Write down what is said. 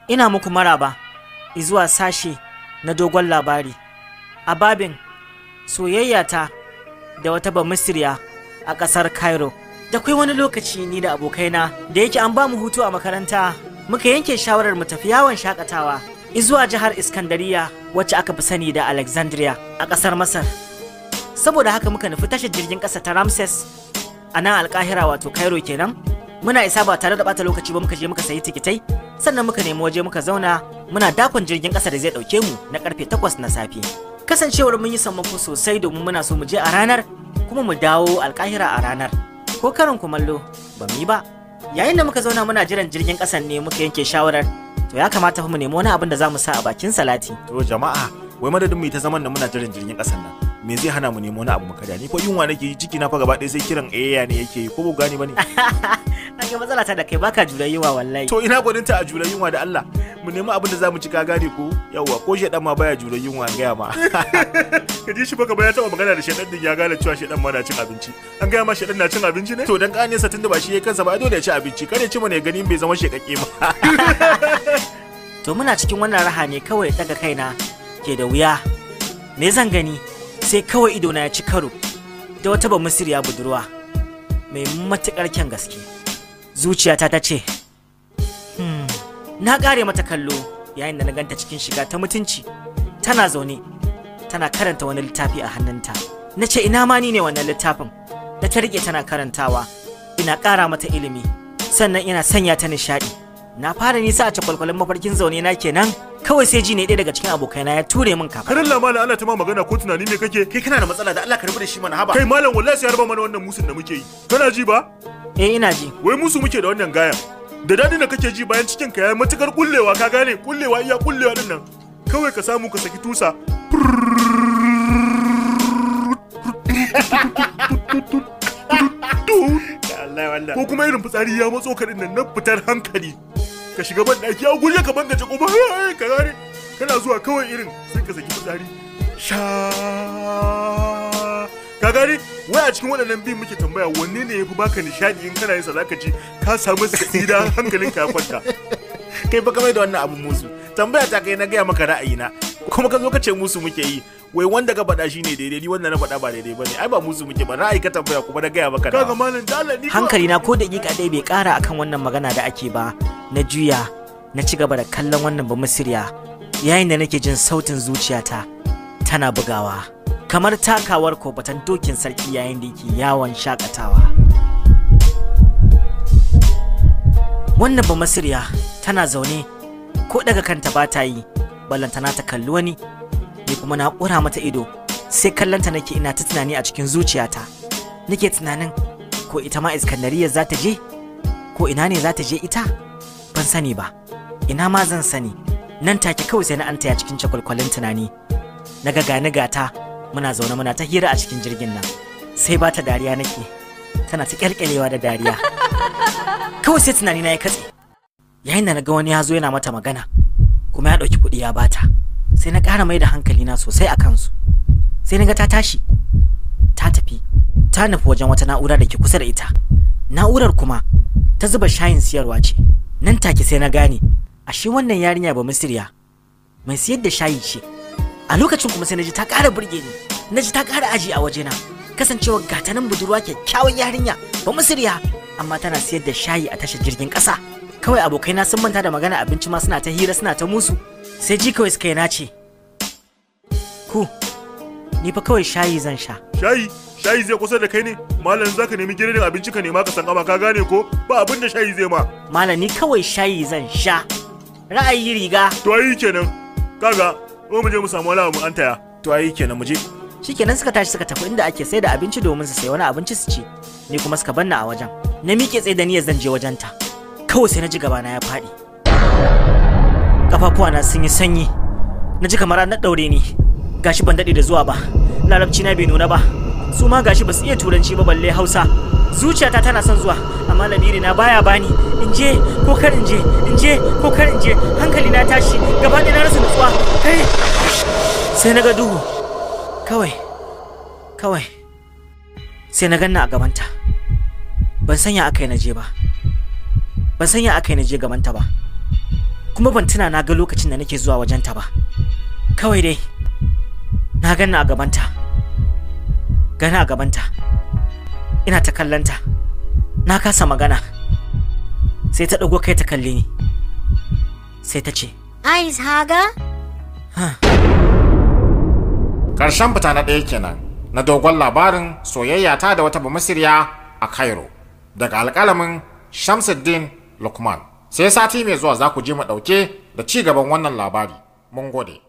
Ina muku maraba zuwa sashe na dogon labari a babin soyayya ta da wata Bamisiriya a ƙasar Cairo. Da kwai wani lokaci ni da abokaina da yake an ba mu hutu a makaranta, muka yanke shawarar mu tafi yawon shakatawa zuwa jihar Iskandariya, wacce aka fi sani da Alexandria, a ƙasar Masar. Saboda haka muka nufi tashar jirgin ƙasa ta Ramses a nan Alkahira, wato Cairo kenan. Muna isa ba tare da bata lokaci ba muka je muka sayi tikitai, sannan muka nemi waje muka zauna muna dakon jirgin ƙasa da zai ɗauke mu na karfe 8 na safe. Kasancewar mun yi sammako sosai domin muna so mu je a ranar kuma mu dawo Alkahira a ranar, ko karin kumallo ba mu yi ba. Yayin da muka zauna muna jiran jirgin ƙasan ne muka yanke shawarar to ya kamata fa mu nemi wani abin da za mu sa a bakin salati. To jama'a, wai madadin mu yi ta zaman da muna jiran jirgin ƙasan nan, me zai hana mu nemi wani abu mu karya? Ni fa yunwa nake yi, ciki na fa gaba ɗaya sai kiran ayya ne yake yi, ko ba gane bane? An ga matsala ta da kai, baka jure yunwa wallahi. To ina gwaninta a jure yunwa da Allah? Mu nemi abin da zamu ci, ka gane ko? Yawwa, ko shedan ma baya jure yunwa, an gaya ma. Ka ji shi baka ba ya taba magana da shedan din, ya gane cewa shedan ma na cin abinci. An gaya ma shedan na cin abinci ne? To dan kane sa, tunda ba shi yayi kansa ba, ai dole ya ci abinci. Kare ci mana ya gani bai zama shekakke ba. To muna cikin wannan raha ne kawai daga kaina ke da wuya, me zan gani sai kawai idona ya ci karo da wata Bamisiriya budurwa mai matuƙar kyan gaske. Zuciyata ta ce, Na ƙare mata kallo yayin da na ganta cikin shiga ta mutunci, tana zaune tana karanta wani littafi a hannunta. Na ce ina ma ni ne wannan littafin da ta riƙe tana karantawa, ina ƙara mata ilimi sannan ina sanya ta nishaɗi. Na fara nisa a cakwalkwalin mafarkin zaune na kenan, kawai sai ji ne ɗaya daga cikin abokaina ya ture min kafa. Karin lamala, ana ta ma magana, ko tunani ne kake? Kai kana da matsala, da Allah ka rabu da shi mana, haba. Kai malam, wallahi sai ya raba mana wannan musun da muke yi. Kana ji ba? Eh, ina ji. Wai musu muke da wannan gayan. Da dadin da kake ji bayan cikin ka yayi matukar kullewa, ka gane, kullewa iya kullewa din nan. Kawai ka samu ka saki tusa. Allah wallah. Ko kuma irin fitsari ya matso ka din nan na fitar hankali. Ka shiga ban daki a guje ka bangaje ko ba, ka gane, kana zuwa kawai irin sai ka saki fitsari. Sha. Ka gane, wai a cikin waɗannan biyun muke tambaya wanne ne yafi baka nishadi in kana yin sa zaka ji ka samu sa'ida, hankalinka ya kwanta? Kai fa kamar da wannan abun musu. Tambaya ta kai na gaya maka ra'ayina, kuma ka zo ka ce musu muke yi. Wai wanda ka faɗa shine daidai, ni wanda na faɗa ba daidai bane. Ai ba musu muke ba, ra'ayi ka tambaya kuma na gaya maka. Kaga malam, da Allah ni Hankali na ko daƙiƙa ɗaya bai ƙara akan wannan magana da ake ba. Na juya na ci gaba da kallon wannan Bamisiriya yayin da nake jin sautin zuciyata tana bugawa kamar takawar kofatan dokin sarki yayin da yake yawon shakatawa. Wannan Bamasiriya tana zaune, ko daga kanta ba ta yi ballantana ta kalli wani. Ni kuma na ƙura mata ido, sai kallonta nake ina ta tunani a cikin zuciyata. Nake tunanin ko ita ma Iskandariya za ta je, ko ina ne za ta je ita, ban sani ba, ina ma zan sani. Nan take kawai sai na antaya cikin cakwalkwalin tunani, na ga gani gata muna zaune muna ta hira a cikin jirgin nan, sai ba ta dariya nake, tana ta kyalkyalewa da dariya. Kawai sai tunani na ya katse yayin da na ga wani ya zo yana mata magana kuma ya ɗauki kuɗi ya bata. Sai na ƙara mai da hankali na sosai a kansu, sai na ga ta tashi ta tafi, ta nufi wajen wata na'ura da ke kusa da ita. Na'urar kuma ta zuba shayin siyarwa ce. Nan take sai na gane ashe wannan yarinya ba Misiriya mai siyar da shayi ce. A lokacin kuma sai na ji ta ƙara burge ni, na ji ta ƙara aji a wajena, kasancewa gatanan budurwa, kyakkyawan yarinya ba Misiriya, amma tana siyar da shayi a tashar jirgin ƙasa. Kawai abokaina sun manta da magana abinci ma, suna ta hira suna ta musu. Sai ji kawai suka yi na ce, ku ni fa kawai shayi zan sha. Shayi, shayi zai kusa da kai ne malam? Zaka nemi gidan abinci ka nema ka san ama, ka gane ko? Ba abin da shayi zai ma. Malam, ni kawai shayi zan sha, ra'ayi riga. To ayi kenan, kaga ko mu je mu samu wani abu an taya. To ayi kenan, mu je. Shikenan, suka tashi suka tafi inda ake sai da abinci domin su sayi wani abinci su ci, ni kuma suka banna a wajen. Na miƙe tsaye da niyyar zan je wajenta, kawai sai na ji gabana ya faɗi, kafafuwana sun yi sanyi, na ji kamar an ɗaure ni. Gashi ban daɗe da zuwa ba, larabci na bai nuna ba, su ma gashi ba su iya turanci ba balle Hausa. Zuciyata tana son zuwa amma lamiri na baya bani. In je ko kar in je, in je ko kar in je, hankali na tashi gaba ɗaya, na rasa nutsuwa. Kai, sai na ga duhu kawai. Kawai sai na ganna a gabanta. Ban sanya aka yi na je ba, ban sanya aka yi na je gabanta ba. Kuma ban tuna na ga lokacin da nake zuwa wajenta ba. Kawai dai na ganna a gabanta. Gana a gabanta. Ina ta kallanta. Na kasa magana. Sai ta ɗago kai ta kalle ni. Sai ta ce, Eyes haga? Ƙarshen fita na ɗaya kenan na dogon labarin soyayya ta da wata Bamasiriya a Cairo daga alƙalamin Shamsuddin Lukman. Sai sati mai zuwa za ku ji mu ɗauke da ci gaban wannan labari. Mun gode.